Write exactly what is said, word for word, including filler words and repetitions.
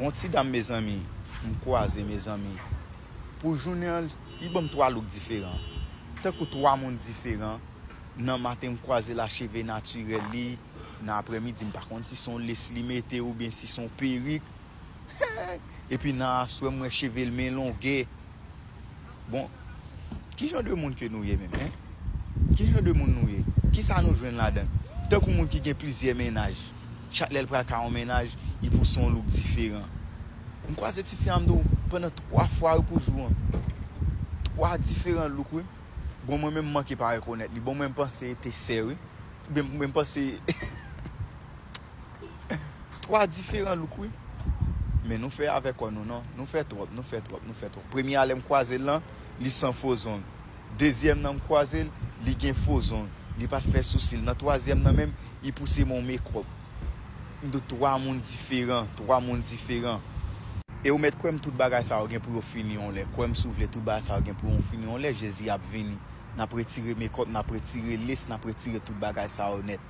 Yon ti dam, mezanmi, m kwaze, mezanmi. Pou jounen an, li ban m twa look diferan. Tankou twa moun diferan. Nan maten, m kwaze l a cheve natirèl li. Nan aprèmidi, m pa konn si se yon lace li mete oubyen si se yon perik. Epi nan aswè, m wè cheve l men longè. Bon, ki jan de moun ke nou ye menm, en? Ki jan de moun nou ye? Kisa nou jwenn ladan? Tankou moun ki gen plizyè mennaj. Chak lè l pral ka yon mennaj, li pouse yon look diferan. M kwaze tifi a, m di w, pandan twa fwa wi pou jou an. Twa diferan look wi. Bon, mwen menm m manke pa rekonèt li. Bon, mwen m panse te sè wi. Oubyen mwen m panse twa diferan look wi. Men nou fè avèk kò nou non. Nou fè twòp, nou fè twòp, nou fè twòp. Premye a lè m kwaze l lan, li san fo zong. Dezyèm nan m kwaze l, li gen fo zong. Li pa t fè sousi l. Nan twazyèm nan menm, li pouse m yon mekòp. M di w twa moun diferan, twa moun diferan. E ou mèt kwè m tout bagay sa yo gen pou yo fini yon lè. Kwè m si w vle, tout bagay sa yo gen pou yo fini yon lè. Jezi ap vini. N ap retire mekòp, n ap retire lace, n ap retire tout bagay sa yo nèt.